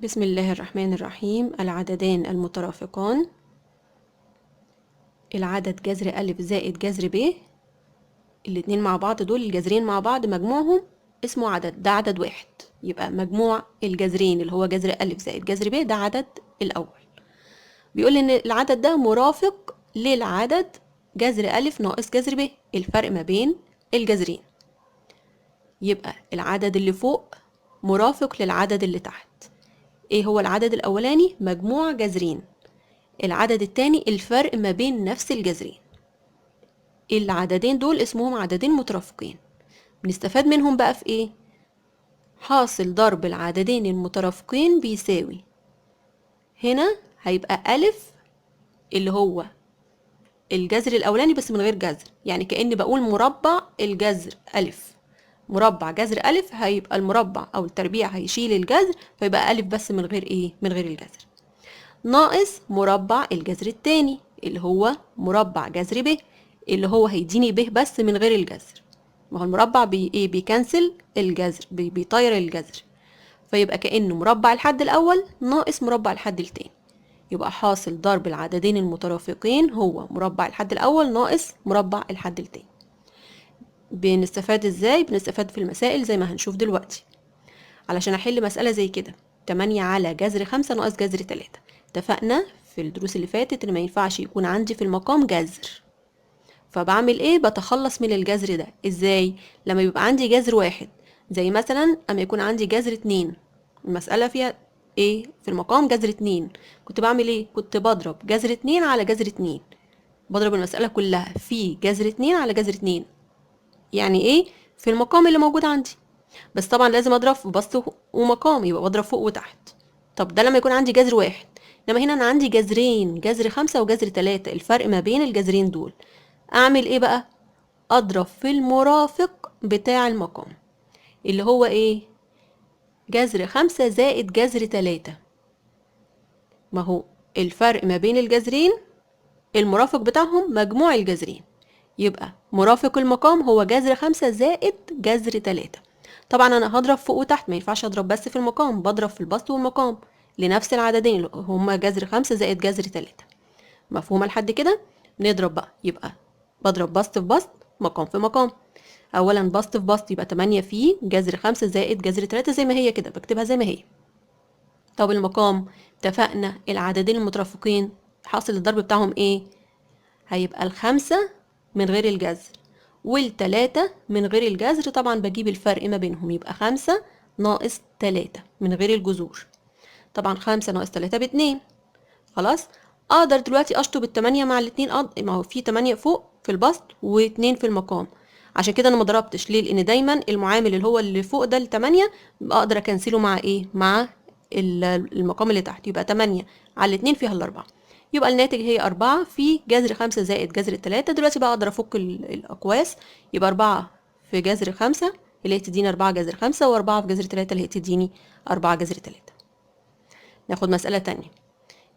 بسم الله الرحمن الرحيم. العددان المترافقان، العدد جذر ألف زائد جذر ب، الاتنين مع بعض دول الجذرين مع بعض مجموعهم اسمه عدد، ده عدد واحد، يبقى مجموع الجذرين اللي هو جذر ألف زائد جذر ب ده عدد الأول. بيقول إن العدد ده مرافق للعدد جذر ألف ناقص جذر ب، الفرق ما بين الجذرين، يبقى العدد اللي فوق مرافق للعدد اللي تحت. ايه هو العدد الأولاني؟ مجموع جذرين. العدد التاني الفرق ما بين نفس الجذرين. العددين دول اسمهم عددين مترافقين. بنستفاد منهم بقى في ايه؟ حاصل ضرب العددين المترافقين بيساوي، هنا هيبقى ألف اللي هو الجذر الأولاني بس من غير جذر، يعني كأني بقول مربع الجذر ألف، مربع جذر ألف، هيبقى المربع أو التربيع هيشيل الجذر فيبقى ألف بس من غير إيه؟ من غير الجذر، ناقص مربع الجذر التاني اللي هو مربع جذر ب، اللي هو هيديني ب بس من غير الجذر، ما هو المربع بي إيه؟ بيكنسل الجذر، بيطير الجذر، فيبقى كأنه مربع الحد الأول ناقص مربع الحد التاني، يبقى حاصل ضرب العددين المترافقين هو مربع الحد الأول ناقص مربع الحد التاني. بنستفاد ازاي؟ بنستفاد في المسائل زي ما هنشوف دلوقتي. علشان احل مسألة زي كده 8 على جذر 5 ناقص جذر 3، اتفقنا في الدروس اللي فاتت ان ما ينفعش يكون عندي في المقام جذر، فبعمل ايه؟ بتخلص من الجذر ده. ازاي؟ لما يبقى عندي جذر واحد، زي مثلا اما يكون عندي جذر 2، المسألة فيها ايه؟ في المقام جذر 2، كنت بعمل ايه؟ كنت بضرب جذر 2 على جذر 2، بضرب المسألة كلها في جذر 2 على جذر 2، يعني ايه؟ في المقام اللي موجود عندي، بس طبعا لازم اضرب في بسط ومقام، يبقى بضرب فوق وتحت. طب ده لما يكون عندي جذر واحد، انما هنا انا عندي جذرين، جذر 5 وجذر 3، الفرق ما بين الجذرين دول اعمل ايه بقى؟ اضرب في المرافق بتاع المقام اللي هو ايه؟ جذر 5 زائد جذر 3، ما هو الفرق ما بين الجذرين المرافق بتاعهم مجموع الجذرين، يبقى مرافق المقام هو جذر 5 زائد جذر 3. طبعا انا هضرب فوق وتحت، ما ينفعش اضرب بس في المقام، بضرب في البسط والمقام لنفس العددين هما جذر 5 زائد جذر 3. مفهومه لحد كده؟ نضرب بقى، يبقى بضرب بسط في بسط مقام في مقام. اولا بسط في بسط يبقى 8 في جذر 5 زائد جذر 3 زي ما هي كده، بكتبها زي ما هي. طب المقام اتفقنا العددين المترافقين حاصل الضرب بتاعهم ايه؟ هيبقى الخمسة من غير الجذر والتلاتة من غير الجذر، طبعا بجيب الفرق ما بينهم، يبقى 5 ناقص 3 من غير الجذور، طبعا 5 ناقص 3 ب2. خلاص اقدر دلوقتي اشطب ال8 مع الاتنين، ما هو في 8 فوق في البسط و2 في المقام، عشان كده انا ما ضربتش. ليه؟ لان دايما المعامل اللي هو اللي فوق ده ال8 اقدر اكنسله مع ايه؟ مع المقام اللي تحت، يبقى 8 على 2 فيها ال4، يبقى الناتج هي 4 في جذر 5 زائد جذر 3. دلوقتي بقى اقدر افك الاقواس، يبقى 4 في جذر 5 اللي هي تديني 4 جذر 5، و4 في جذر 3 اللي هي تديني 4 جذر 3. ناخد مسألة تانية،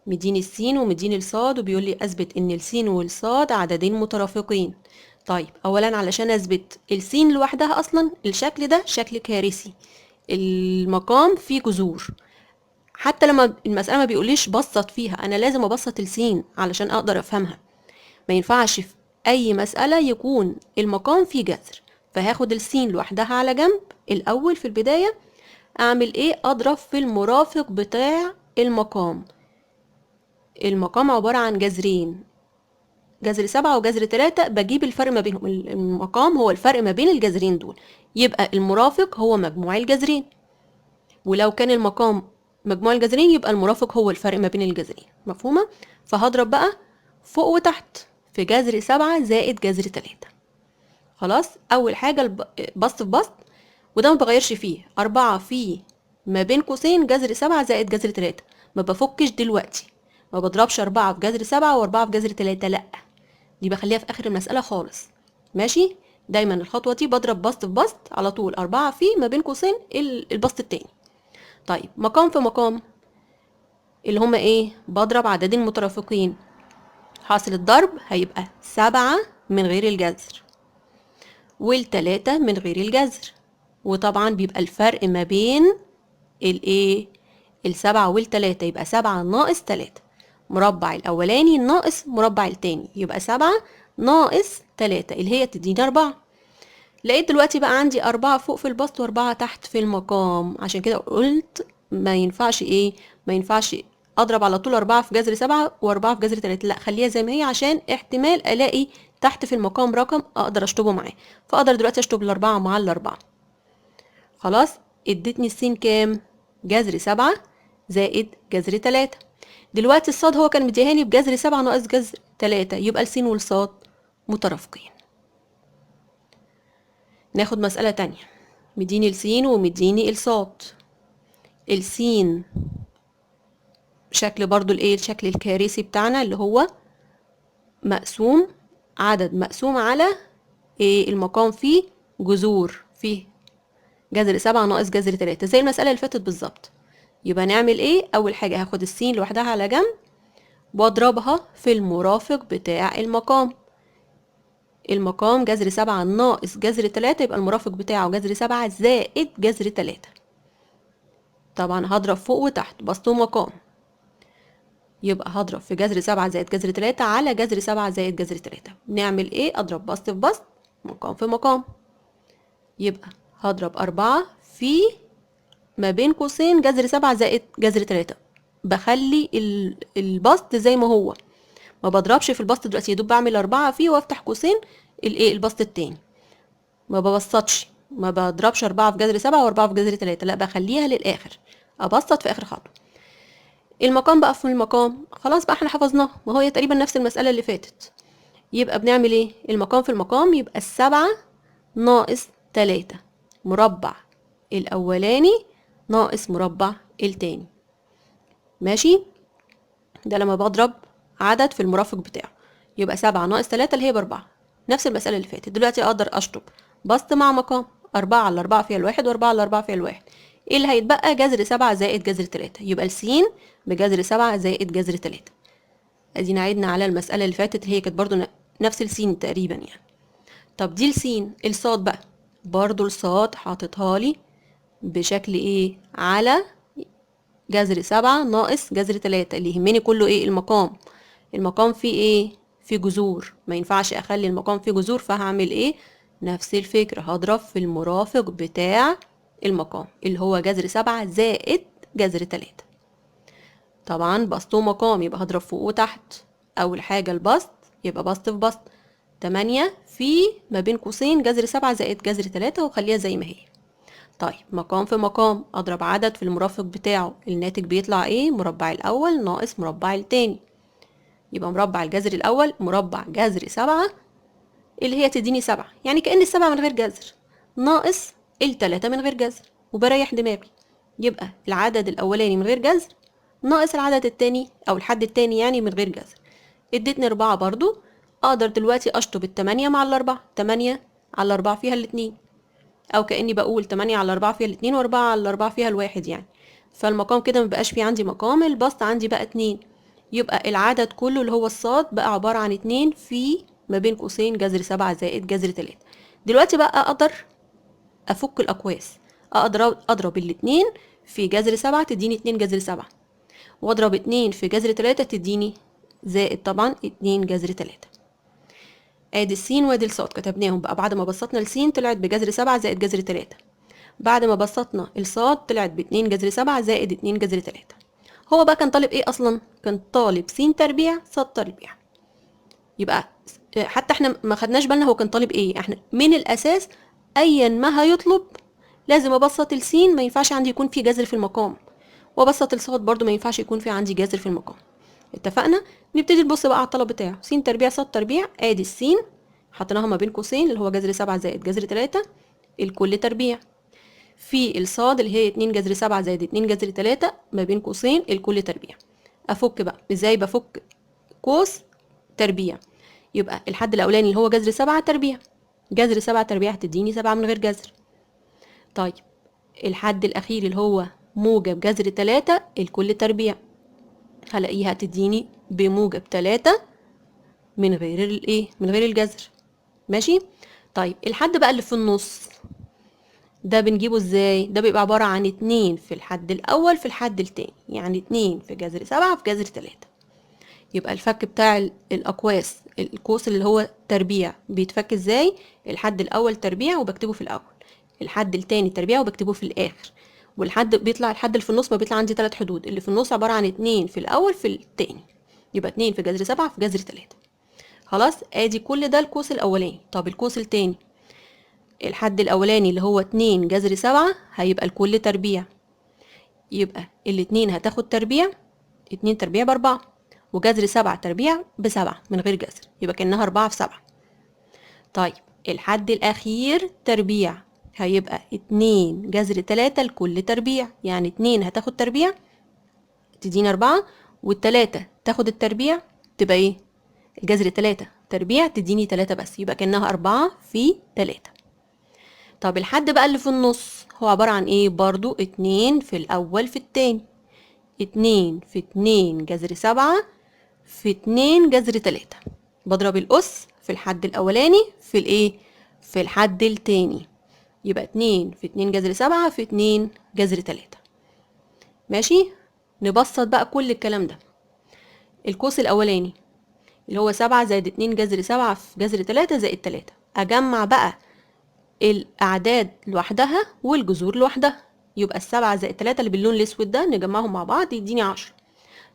مديني السين ومديني الصاد وبيقول لي اثبت ان السين والصاد عددين مترافقين. طيب اولا علشان اثبت السين لوحدها اصلا الشكل ده شكل كارثي، المقام فيه جذور، حتى لما المسألة ما بيقوليش بسط فيها انا لازم ابسط السين علشان اقدر افهمها، ما ينفعش في اي مسألة يكون المقام فيه جذر، فهاخد السين لوحدها على جنب الاول. في البداية اعمل ايه؟ اضرب في المرافق بتاع المقام. المقام عبارة عن جذرين، جذر 7 وجذر 3، بجيب الفرق ما بينهم، المقام هو الفرق ما بين الجذرين دول، يبقى المرافق هو مجموع الجذرين، ولو كان المقام مجموع الجذرين يبقى المرافق هو الفرق ما بين الجذرين. مفهومة؟ فهضرب بقى فوق وتحت في جذر 7 زائد جذر 3. خلاص اول حاجة بسط في بسط، وده ما بغيرش فيه، 4 في ما بين قوسين جذر 7 زائد جذر 3، ما بفكش دلوقتي، ما بضربش 4 في جذر 7 و4 في جذر 3، لأ دي بخليها في آخر المسألة خالص. ماشي؟ دايما الخطوة دي بضرب بسط في بسط على طول، 4 في ما بين قوسين البسط التاني. طيب مقام في مقام اللي هما ايه؟ بضرب عددين مترافقين، حاصل الضرب هيبقى 7 من غير الجذر وال3 من غير الجذر، وطبعا بيبقى الفرق ما بين الايه؟ السبعة والتلاتة، يبقى 7 ناقص 3، مربع الأولاني ناقص مربع التاني، يبقى 7 ناقص 3 اللي هي تديني 4. لقيت دلوقتي بقى عندي 4 فوق في البسط و4 تحت في المقام، عشان كده قلت ما ينفعش ايه، ما ينفعش اضرب على طول 4 في جذر 7 و4 في جذر 3، لا خليها زي ما هي عشان احتمال الاقي تحت في المقام رقم اقدر اشطبه معاه، فاقدر دلوقتي اشطب ال4 مع ال4. خلاص ادتني السين كام؟ جذر 7 زائد جذر 3. دلوقتي الصاد هو كان مديهاني بجذر 7 ناقص جذر 3، يبقى السين والصاد مترافقين. ناخد مسألة تانية، مديني السين ومديني الصاد. السين شكل برضو الايه، الشكل الكارثي بتاعنا اللي هو مقسوم، عدد مقسوم على ايه، المقام فيه جذور، فيه جذر 7 ناقص جذر 3 زي المسألة اللي فاتت بالظبط. يبقى نعمل ايه؟ اول حاجة هاخد السين لوحدها على جنب واضربها في المرافق بتاع المقام. المقام جذر 7 ناقص جذر 3، يبقى المرافق بتاعه جذر 7 زائد جذر 3. طبعا هضرب فوق وتحت بسط ومقام، يبقى هضرب في جذر 7 زائد جذر 3 على جذر 7 زائد جذر 3. نعمل ايه؟ اضرب بسط في بسط، مقام في مقام، يبقى هضرب 4 في ما بين قوسين جذر 7 زائد جذر 3. بخلي البسط زي ما هو، ما بضربش في البسط دلوقتي، يا دوب بعمل 4 فيه وافتح قوسين الايه البسط التاني، ما ببسطش، ما بضربش 4 في جذر 7 و4 في جذر 3، لا بخليها للاخر، ابسط في اخر خطوه. المقام بقى في المقام خلاص بقى احنا حفظناه، ما هو تقريبا نفس المساله اللي فاتت. يبقى بنعمل ايه؟ المقام في المقام، يبقى 7 ناقص 3 مربع الاولاني ناقص مربع التاني. ماشي، ده لما بضرب عدد في المرافق بتاعه، يبقى 7 ناقص 3 اللي هي ب4، نفس المسألة اللي فاتت. دلوقتي اقدر اشطب بسط مع مقام، 4 على 4 فيها الواحد و4 على 4 فيها الواحد، ايه اللي هيتبقى؟ جذر 7 زائد جذر 3، يبقى السين بجذر 7 زائد جذر 3. ادينا عدنا على المسألة اللي فاتت اللي هي كانت برضو نفس السين تقريبا يعني. طب دي السين، الصاد بقى برضو الصاد حاططها لي بشكل ايه؟ على جذر 7 ناقص جذر 3، اللي يهمني كله ايه؟ المقام. المقام فيه ايه؟ فيه جذور، ما ينفعش اخلي المقام فيه جذور، فهعمل ايه؟ نفس الفكرة، هضرب في المرافق بتاع المقام اللي هو جذر 7 زائد جذر 3. طبعا بسط ومقام، يبقى هضرب فوق وتحت. اول حاجة البسط، يبقى بسط في بسط، 8 في ما بين قوسين جذر 7 زائد جذر 3، وخليها زي ما هي. طيب مقام في مقام، اضرب عدد في المرافق بتاعه، الناتج بيطلع ايه؟ مربع الاول ناقص مربع التاني، يبقى مربع الجذر الاول مربع جذر 7 اللي هي تديني 7، يعني كأن ال7 من غير جذر ناقص ال3 من غير جذر، وبريح دماغي. يبقى العدد الاولاني من غير جذر ناقص العدد التاني او الحد التاني يعني من غير جذر. اديتني 4 برضو، اقدر دلوقتي اشطب ال8 مع ال4، 8 على 4 فيها الاتنين، او كأني بقول 8 على 4 فيها الاتنين و4 على 4 فيها الواحد يعني. فالمقام كده مبقاش فيه عندي مقام، البسط عندي بقى 2، يبقى العدد كله اللي هو الصاد بقى عبارة عن 2 في ما بين قوسين جذر 7 زائد جذر 3. دلوقتي بقى اقدر افك الاقواس، اقدر اضرب الاتنين في جذر 7 تديني 2 جذر 7، واضرب 2 في جذر 3 تديني زائد طبعا 2 جذر 3. ادي السين وادي الصاد كتبناهم بقى. بعد ما بسطنا السين طلعت بجذر 7 زائد جذر 3، بعد ما بسطنا الصاد طلعت ب2 جذر 7 زائد 2 جذر 3. هو بقى كان طالب ايه اصلا؟ كان طالب س تربيع ص تربيع. يبقى حتى احنا ما خدناش بالنا هو كان طالب ايه. احنا من الاساس ايا ما هيطلب لازم ابسط السين، ما ينفعش عندي يكون في جذر في المقام، وابسط الصاد برضو ما ينفعش يكون في عندي جذر في المقام. اتفقنا؟ نبتدي نبص بقى على الطلب بتاعه. س تربيع ص تربيع، ادي السين حطيناها ما بين قوسين اللي هو جذر 7 زائد جذر 3 الكل تربيع، في الصاد اللي هي 2 جذر 7 زائد 2 جذر 3 ما بين قوسين الكل تربيع. افك بقى ازاي؟ بفك قوس تربيع، يبقى الحد الاولاني اللي هو جذر 7 تربيع، جذر 7 تربيع هتديني 7 من غير جذر. طيب الحد الاخير اللي هو موجب جذر 3 الكل تربيع، هلاقيها تديني بموجب 3 من غير الايه؟ من غير الجذر. ماشي. طيب الحد بقى اللي في النص ده بنجيبه ازاي؟ ده بيبقى عبارة عن 2 في الحد الأول في الحد التاني، يعني 2 في جذر 7 في جذر 3. يبقى الفك بتاع الأقواس، القوس اللي هو تربيع، بيتفك ازاي؟ الحد الأول تربيع وبكتبه في الأول، الحد التاني تربيع وبكتبه في الآخر، والحد بيطلع الحد اللي في النص، ما بيطلع عندي 3 حدود، اللي في النص عبارة عن 2 في الأول في التاني، يبقى 2 في جذر 7 في جذر 3. خلاص، ادي كل ده القوس الأولاني. طب القوس التاني، الحد الأولاني اللي هو 2 جذر 7 هيبقى الكل تربيع، يبقى الاتنين هتاخد تربيع، 2 تربيع ب4، وجذر 7 تربيع ب7 من غير جذر، يبقى كأنها 4 في 7. طيب الحد الأخير تربيع، هيبقى 2 جذر 3 لكل تربيع، يعني 2 هتاخد تربيع تدينا 4، والتلاتة تاخد التربيع تبقى ايه؟ الجذر 3 تربيع تديني 3 بس، يبقى كأنها 4 في 3. طب الحد بقى اللي في النص هو عبارة عن ايه؟ برضو 2 في الأول في التاني، 2 في 2 جذر 7 في 2 جذر 3، بضرب الأس في الحد الأولاني في الايه؟ في الحد التاني، يبقى 2 في 2 جذر 7 في 2 جذر 3. ماشي، نبسط بقى كل الكلام ده. القوس الأولاني اللي هو 7 زائد 2 جذر 7 في جذر 3 زائد 3، أجمع بقى الأعداد لوحدها والجذور لوحدها، يبقى 7 زائد 3 اللي باللون الأسود ده نجمعهم مع بعض يديني 10.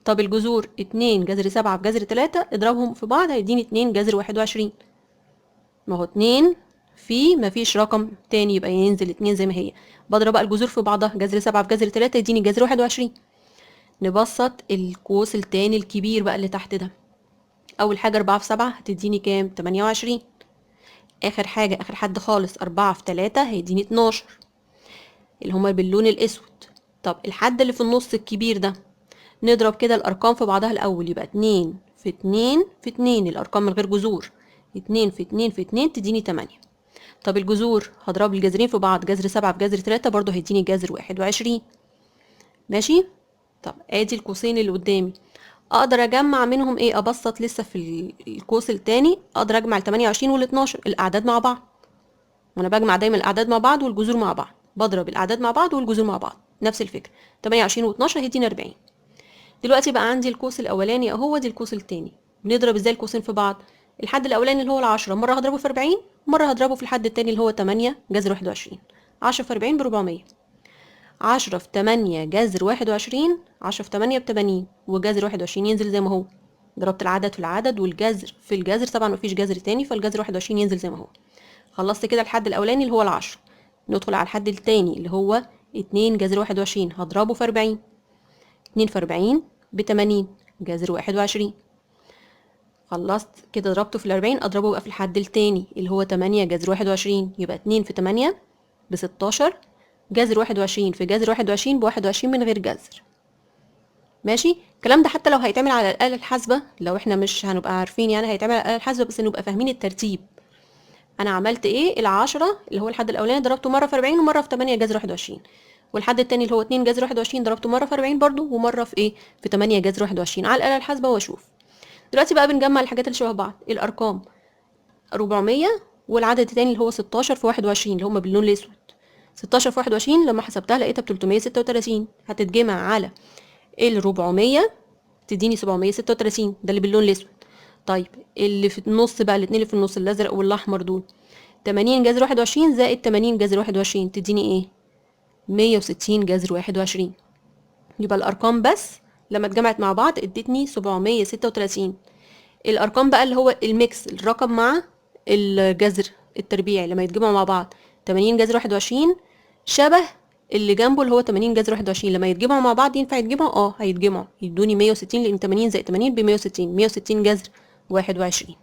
طب الجذور 2 جذر 7 في جذر 3 اضربهم في بعض هيديني 2 جذر 21، ما هو 2 في مفيش رقم تاني يبقى ينزل 2 زي ما هي، بضرب بقى الجذور في بعضها، جذر 7 في جذر 3 يديني جذر 21. نبسط القوس التاني الكبير بقى اللي تحت ده، أول حاجة 4 في 7 هتديني كام؟ 28. آخر حاجة، آخر حد خالص، 4 في 3 هيديني 12 اللي هما باللون الأسود. طب الحد اللي في النص الكبير ده نضرب كده الأرقام في بعضها الأول، يبقى 2 في 2 في 2، الأرقام من غير جذور، 2 في 2 في 2 تديني 8. طب الجذور هضرب الجذرين في بعض، جذر 7 في جذر 3 برضو هيديني جذر 21. ماشي، طب ادي القوسين اللي قدامي، اقدر اجمع منهم ايه؟ ابسط لسه في القوس التاني، اقدر اجمع ال 28 وال 12 الاعداد مع بعض، وانا بجمع دايما الاعداد مع بعض والجذور مع بعض، بضرب الاعداد مع بعض والجذور مع بعض، نفس الفكرة. 28 و12 هيديني 40. دلوقتي بقى عندي القوس الاولاني اهو، دي القوس التاني، بنضرب ازاي القوسين في بعض؟ الحد الاولاني اللي هو ال10 مرة هضربه في 40، مرة هضربه في الحد التاني اللي هو 8 جذر 21. 10 في 40 ب 400، 10 في 8 جذر 21، 10 في 8 ب 80، وجذر 21 ينزل زي ما هو، ضربت العدد في العدد والجذر في الجذر، طبعا مفيش جذر تاني فالجذر 21 ينزل زي ما هو. خلصت كده الحد الاولاني اللي هو ال10، ندخل على الحد التاني اللي هو 2 جذر 21، هضربه في 40، 2 في 40 ب 80 جذر 21. خلصت كده ضربته في 40، اضربه بقى في الحد التاني اللي هو 8 جذر 21، يبقى 2 في 8 ب 16 جذر 21 في جذر 21 ب 21 من غير جذر. ماشي، الكلام ده حتى لو هيتعمل على الآلة الحاسبة، لو احنا مش هنبقى عارفين يعني هيتعمل على الآلة الحاسبة، بس نبقى فاهمين الترتيب. انا عملت ايه؟ ال10 اللي هو الحد الاولاني ضربته مرة في 40 ومرة في 8 جذر 21، والحد التاني اللي هو 2 جذر 21 ضربته مرة في 40 برضو ومرة في ايه؟ في 8 جذر 21 على الآلة الحاسبة واشوف. دلوقتي بقى بنجمع الحاجات اللي شبه بعض، الارقام 400 والعدد التاني اللي هو 16 في 21 اللي هما باللون الاسود، 16 في 21 لما حسبتها لقيتها ب 336، هتتجمع على ال 400 تديني 736، ده اللي باللون الاسود. طيب اللي في النص بقى، الاتنين اللي في النص الازرق والاحمر دول، 80 جذر 21 زائد 80 جذر 21 تديني ايه؟ 160 جذر 21. يبقى الارقام بس لما اتجمعت مع بعض ادتني 736. الارقام بقى اللي هو ال mix، الرقم مع الجذر التربيعي لما يتجمعوا مع بعض، 80 جذر 21 شبه اللي جنبه اللي هو 80 جذر 21، لما يتجمعوا مع بعض ينفع يتجمعوا؟ هيتجمعوا يدوني 160، لان 80 زائد 80 ب 160، 160 جذر 21.